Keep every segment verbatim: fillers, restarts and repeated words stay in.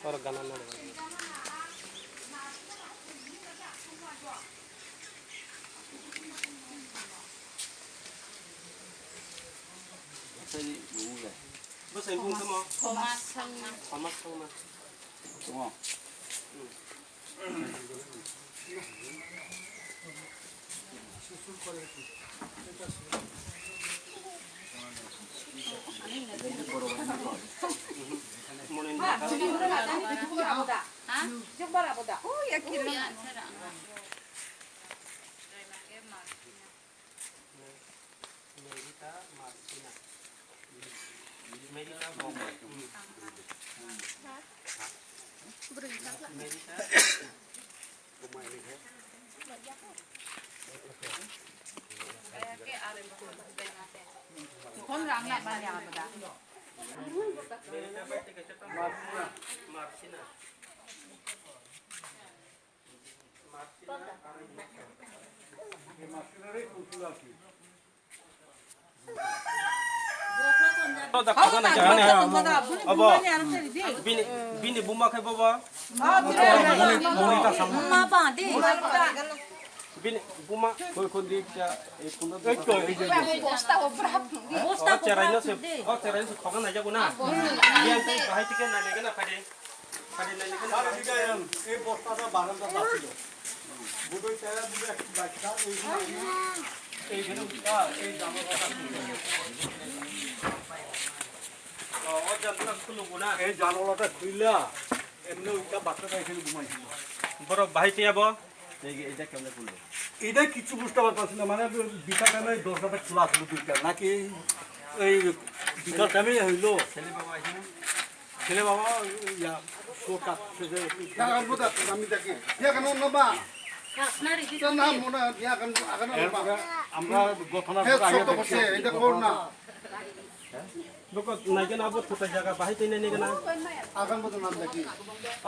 Oro gana na. Bwsai bung tamo? Thomas Sangma. Thomas Sangma. Tamo. Abo, bini, bini buma khe bobo. Bini buma. O cherai no se, o cherai no se khogna naijago na. Yang tei bahai tike nai nai gana phai de. Sir, এই বস্তাটা বাগানটা যাচ্ছিল। বোধহয় তেরা দিকে একটু বাইকটা এই, এইখানে উঠা, এই জামাটা। ও, ও জানলা খুলবো না। এই জানালাটা খুললা, এমনি ওইটা বাচ্চাটা এখানে ঘুমাইছিল। বড় ভাই তুই আবো? এই যে, এটা কেমনে খুলবো? এটা কিছু বুঝতে পারতাছি না, মানে বিকাল টাইমে দরজাটা খোলা ছিল দুইটা, নাকি এই বিকাল টাইমে হইলো? ছেলে বাবা এখানে? Sila baba, ya, shortcut, sila. Ya kan budak, kami taki. Ya kan ono ba. Sana mona, ya kan, akan ono ba. আমরা ঘটনা He, শব্দ করছে, এটা কর না। Boko nai gana abo thutai jaga bahai tei nai gana. Akan budak nam taki.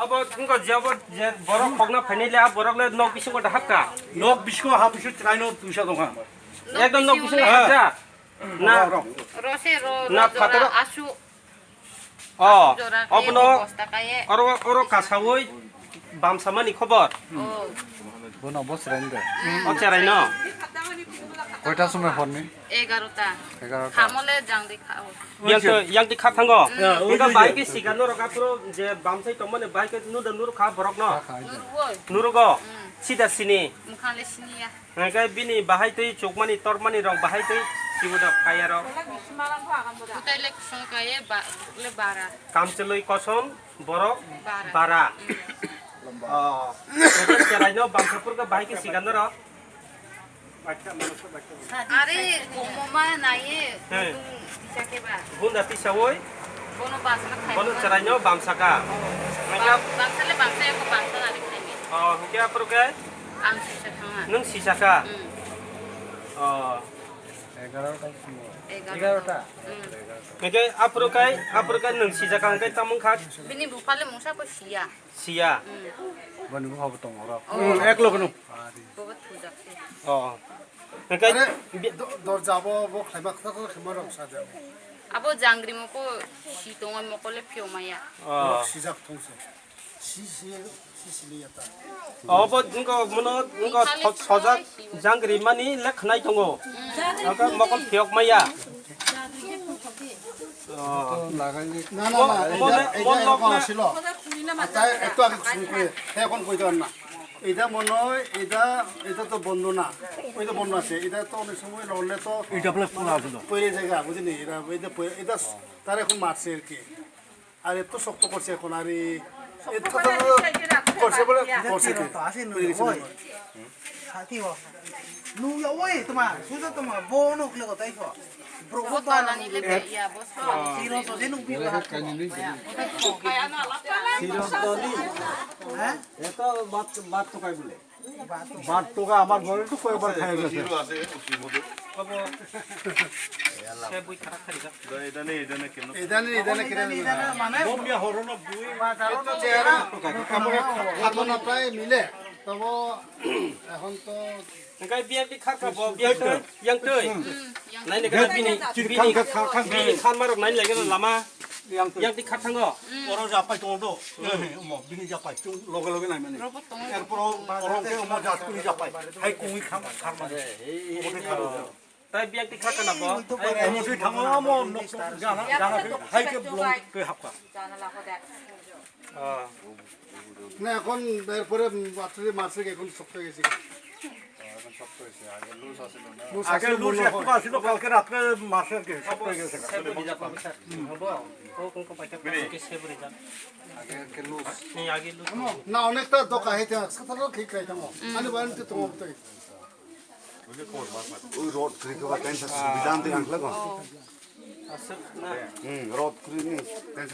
Abo wngkha je abo je borok khokna phainai le, a borok le nok bisingo da hapka. Nok bisingo ha bisingo chwraino twisa dongkha. Ekdom nok bisingo hapjak. Na. Rose ro, na, ro jora phataro. Asu. Oh, jora khe obono bosta kaye. Oro, oro kasawi bamsamani khobor. Oh. Bono bo chwraino de. O chwraino. Koita somoi horni? Egarota. Egarota. Hamole jangdi khao. Yang to, yang di kha thango. Ya, oi, oi, bai oi. Ke siga norok aphuru je bamsai tongmani bai ke nuda nuru kha borok no. Kha, kha, oi. Nurugo. Mm. Sida sini. Mukhang le siniya. Hingke bini bahai twi chukmani tormani rok bahai twi chibuda kaya rok. Utai le kusung kaya ba, le bara. Kamchlwi kosom borok bara. Bara. Mm. Oh. Hingke cherai no bamsa purka bahai ke sigan rok. Are, komo ma naiye, he. Tung tisa ke ba. Gunda tisa woi. Bono bamsa khai. Bono cherai no bamsa ka. Oh. Hingke bam-, bamsa le bamsa ya ko bamsa na le khai me. Oh, hingke apro ke? Ang sisa thanga. Nwng sisa ka? Hmm. Oh. Egarota simo. Egarota. Egarota. Hmm. Hingke aphuru kai, aphuru kai nwng sijak ang kai tamung kha. Bini buphale mungsa ko siya. Siya. Hmm. Bani bupha bo tongo ro. Oh. Hmm, ek lok no. Bobo thujak se. Oh. Hingke are, bi- do-, dorja bo, bo khlaiba kha, kha, khlaiba rok sa de. Abo jangri mo ko si tongo mo ko le phio maya. Oh. Sijak thung se. Si, si, si, si liya ta. Obo wngkha mono wngkha so-, sojak jangri mani le khnai tongo. Oka mokol phiyok maya. Oh. Na, na, na, mo-, mo-, eja, mo-, eja mo-, erokom asilo. Atai, ekto age kusum koi, he kon koi don na. Eta mone hoy, eta, eta to bondo na. Oi to bondo ase, eta to onek somoy lorle to. Eta bole pura asilo. Poire jaga, bujhini, eta, eta poire, eta tare ekhon marche ar ki. Ar eto shokto korche ekhon, are eto to korche bole korche to. Sati o. Nuya oi toma, suja toma, bono kle kotai kho. Bro ko to na ni le ya bo so. Siro to de nukbi ba. Siro to ni. Ha? Eto bat, bat to kai bole. Bat toga amar ghore to koyekbar khaiye gese. Idane, idane keno? Idane, idane keno? Idane, idane mane? Bomya horono bui. Bazaro to chehra. Amar khatona prai mile. Tobo ekhon to. Engkai biya di kharka bo, biya to, yang to. Nai ne kena bini, bini, bini khan marok nai lagi lama. Yang twi khat thango. Oro japai tongo do. Eh, omo, bini japai, chung loge loge nai mani. Erpor oro ke omo jatkuni japai. Hai kungwi kham, kham mani. Omo twi kham. Tai biang twi khat kana bo. Omo twi thango, omo nok, nok, jana, jana, hai ke blong twi hapkha. Ah. না, এখন এরপরে মাত্র মাসে এখন শক্ত হয়ে গেছে। এখন শক্ত হয়েছে, আগে লুজ আছিল না। লুজ আগে আছিল, লুজ মনে হয়। একটু আছিল, কালকে রাত্রে মাসে আর কি শক্ত হয়ে গেছে। আগে আর কি লুজ। না, অনেকটা দোকা হইতে সাতারো ঠিক রাইতাম। আমি বাড়িতে তোমার তো। Ui, rot kri ke ba tensa subidan de ang lago. Hmm, rot kri ni tensa